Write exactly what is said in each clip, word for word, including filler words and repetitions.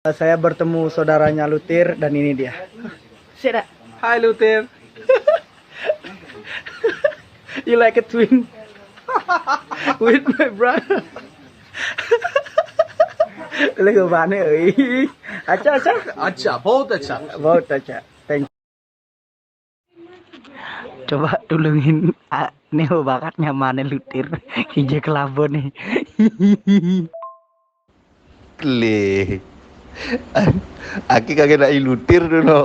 Saya bertemu saudaranya Lutir dan ini dia. Sira. Hi Lutir. You like a twin? With my brother. Lagi mana? Acha, acha. Acha, bahut acha. Bahut acha. Thank you. Coba tulungin, ah, Neo bakat nyamane Lutir. Ije kelabo nih. Le. Aki kagak nak Lutir dulu.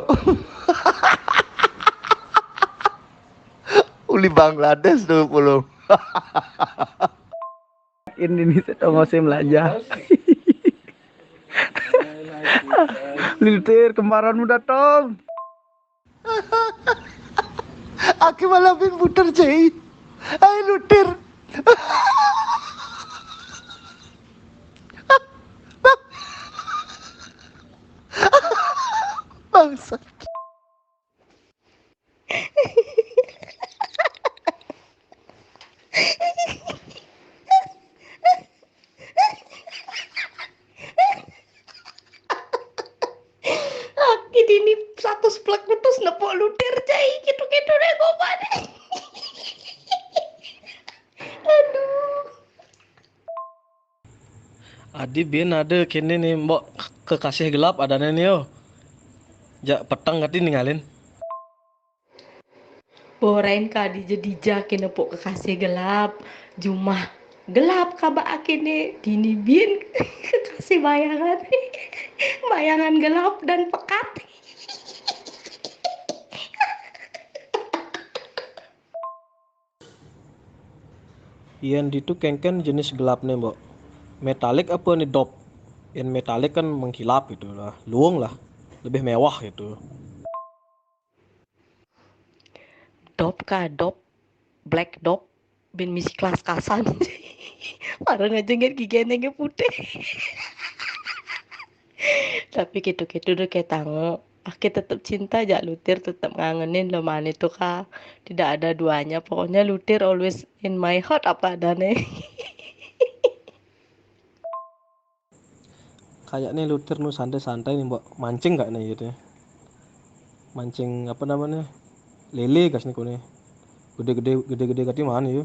Uli Bangladesh dulu pulang. Ini nih, saya tau ngosem aja. Lutir, kembaranmu datang. Aki malah bin puter, Cai. Hai, Lutir. Bangsat. Aki dini satu seplek putus nepuk Lutir, Cai. Gitu-gitu deh, gue pada. Aduh. Adi bin ada kene nih, Mbok, kekasih gelap adanya nih, yo. Jak petang kati ninggalin. Borain ka dija-dija kene pok kekasih gelap, jumah gelap kaba akene dini bin kekasih bayangan, bayangan gelap dan pekat. Yen ditu kengken jenis gelapne, Mbok. Metalik apa ni dop? Yen metalik kan mengkilap gitu lah, luung lah, lebih mewah gitu. Dop ka dop, black dop, bin misi kelas kasan. Bareng aja nggak gigene nggak putih. Tapi gitu-gitu deh kayak tango. Aki tetep cinta jak Lutir, tetep ngangenin lo mane tuh ka. Tidak ada duanya. Pokoknya Lutir always in my heart apa adanya. Kayaknya Lutir nu santai-santai nih, Mbok. Mancing gak nih gitu ya? Mancing apa namanya? Lele gas nih kone. Gede-gede, gede-gede kati mana ya?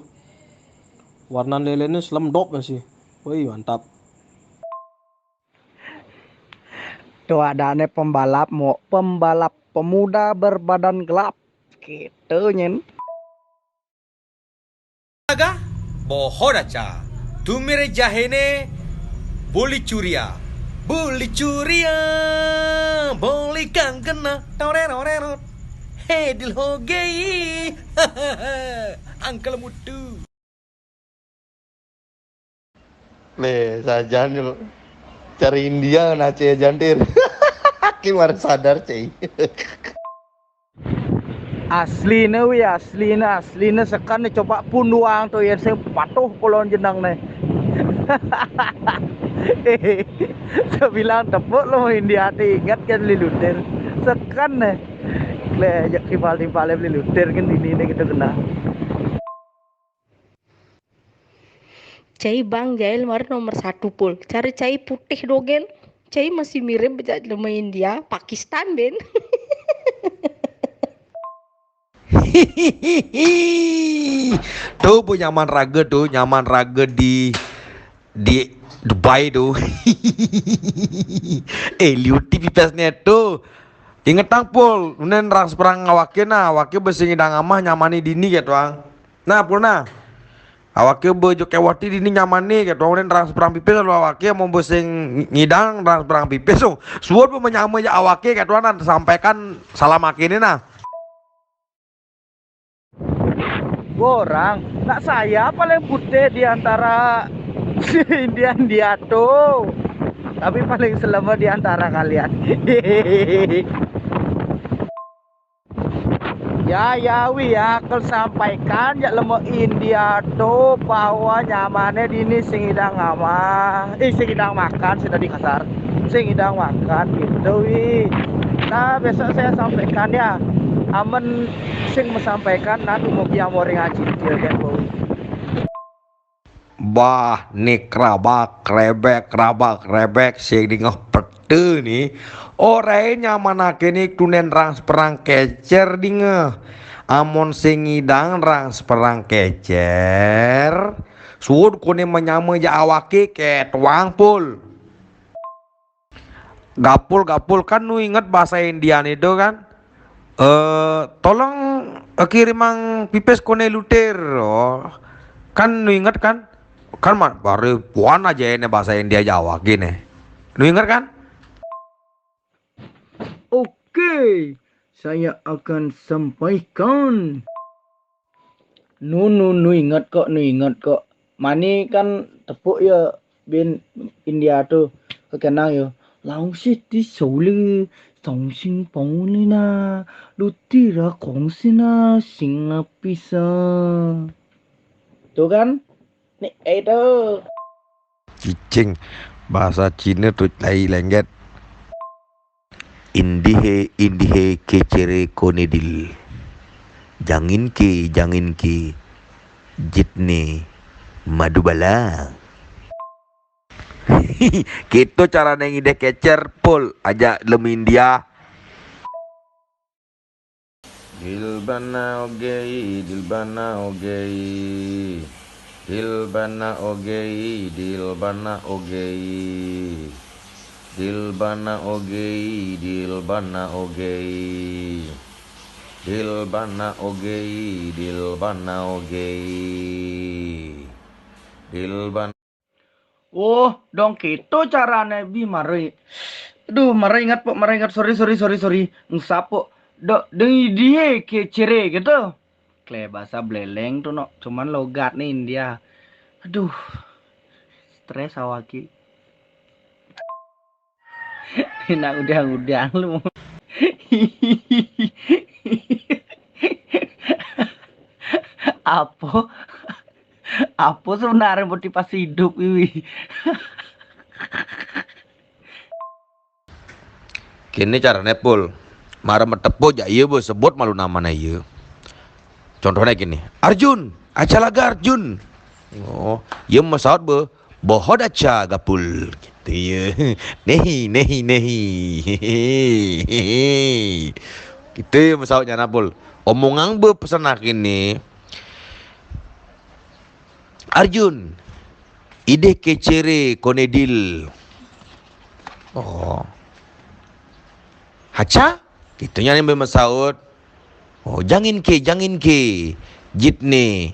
Warna lelenya selem dop masih. Woi, mantap. Tuh adanya pembalap, mau pembalap pemuda berbadan gelap. Gitu, nyen. Aga? Bohor acha. Tumire jahene boli churia. Boli churia, boli kangkena. Torero, rero. He dil ho gayi. Uncle Muttu. Nih, sajan yuk. Cari India, nah, Cai, jantir. Aki baru sadar, Cai. Asline, wi, asline, asline. Sekan nih, coba pun doang tuh, ya, saya patuh kolon jenang nih. Saya bilang tepuk lo India, tuh ingat kan Lilutir. Sekan nih. Le, jak timpal-timpal Lilutir kan ini nih kita kena. Cai bang jail mar nomor satu pul. Cari cai putih dogen. Cai masih mirip bejak lema India, Pakistan ben. Tuh bu nyaman raga tuh, nyaman raga di di Dubai tuh. Eh, liuti pipesnya tuh. Ingetang pul, unen rang seberang awake nah, awake besing idang amah nyamani dini gitu ang. Nah, pul nah. Awake bejo kewati dini nyamane, ketua unen rang seberang pipis, lalu awake mau besing ngidang rang seberang pipis. So, suwun pun menyama ya awake, ketua nan sampaikan salam akene nah. Borang, nak saya paling putih di antara si India-India tuh. Tapi paling selama di antara kalian. Ya, ya, wi, ya, aku sampaikan, ya, lemo India tuh, bahwa nyamane dini sing idang ngama, eh, sing idang makan, sing tadi kasar, sing idang makan, gitu, wi. Nah, besok saya sampaikan, ya, amen sing mesampaikan, nah, tumuki amoring aji, ya, kan, wi. Bah, ni kerabak krebek, kerabak krebek, sing dingeh pete ni. Oraé nyamanake ni tunen rang seperang kecer dingeh. Amon sing ngidang rang seperang kecer, suud kone menyama ja awake ketuang, Pul. Gapul, Gapul, kan nu inget bahasa Indian itu kan? Eh, tolong, eh, kirimang pipis kone lutir. Oh, kan nu inget kan? Kan ma-, baru puan aja ini bahasa India Jawa gini. Nu inget kan? Oke, saya akan sampaikan. Nu, nu, nu inget kok, nu inget kok. Mani kan tepuk ya bin India tu kekenang ya. Laung siti sole, song sing pong ni na, luti ra kong si na, sing na pisa. Tu kan? Ni, eh, tu. Cicing, bahasa Cina tu tai lengket. Indihe, indihe, kecere, konedil. Jangin ke, jangin ke, jitne, madubala. Gitu carane ngideh kecer, Pul, aja lem India. Dilbana ogei, dilbana ogei. Dilbana ogei, dilbana ogei. Dilbana ogei, dilbana ogei. Dilbana ogei, dilbana ogei. Dilbana Oh, dong kito carane bi marei. Aduh, marei ingat, Pok, marei ingat. Sorry, sorry, sorry, sorry. Ngesap, Pok. Dok, deng idie kecere gitu. Kle bahasa beleleng tu, nok. Cuman logatne India. Aduh. Stres awaki. Nak udang-udang lu. Apa? Apa sebenarnya motivasi hidup ini? Kini carane, Pul. Mara metepo ja iya, bo, sebut malu namane iya. Contohnya gini, Arjun, acha laga Arjun. Oh, iya masaut, bo. Bohot acha, Gapul. Gitu ya. Nehi, nehi, nehi. Gitu ya masautnya, Napul. Omongan be pesan kini. Arjun, ideh kecere konedil. Oh. Hacha? Gitu nya ni masaut. Oh, jangin ke, jangin ke. Jitne.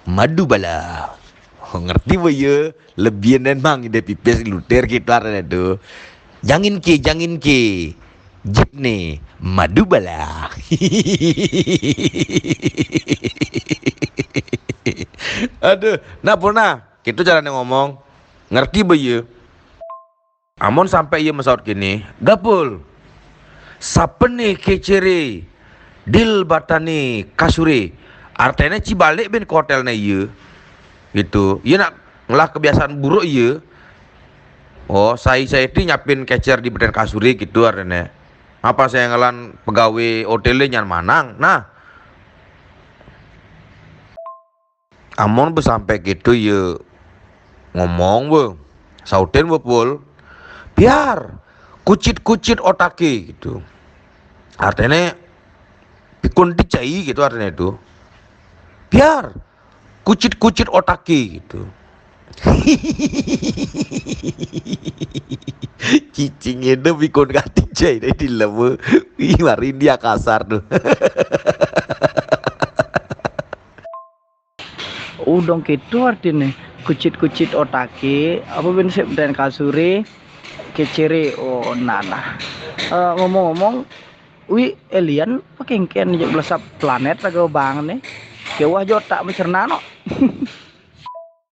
Madubala. Oh, ngerti bo iya? Lebihan dan mang ideh pipis lutir gitu arane tu. Jangin ke, jangin ke. Jitne. Madubala. Aduh, nah, Pul, nah. Gitu carane ngomong. Ngerti bo iya? Amon sampe iya masaut kini, Gapul, sapene kecere, dilbatane kasure. Artene ci balik ben ke hotelne iya. Gitu. Iya nak ngelah kebiasaan buruk iya. Oh, sai-sai ti nyiapin kecer di beten kasure gitu artene. Apa saya ngelan pegawe hotelnya nyan manang? Nah, Amon be sampe gitu ye ngomong be. Sautin be, Pul. Biar kucit-kucit otake gitu. Artinya pikun dicai gitu artinya itu. Biar kucit-kucit otake gitu. Cicing itu pikun kati cai deh di lemu. Wih, mari dia kasar tuh. Udong kitu artine, kucit-kucit otake, apa ben sep dan kasure, kecere, oh, nana. Eh, ngomong-ngomong, wi, alien, pakengken je belasap planet laga bang ne. Kewah jo tak mencerna no.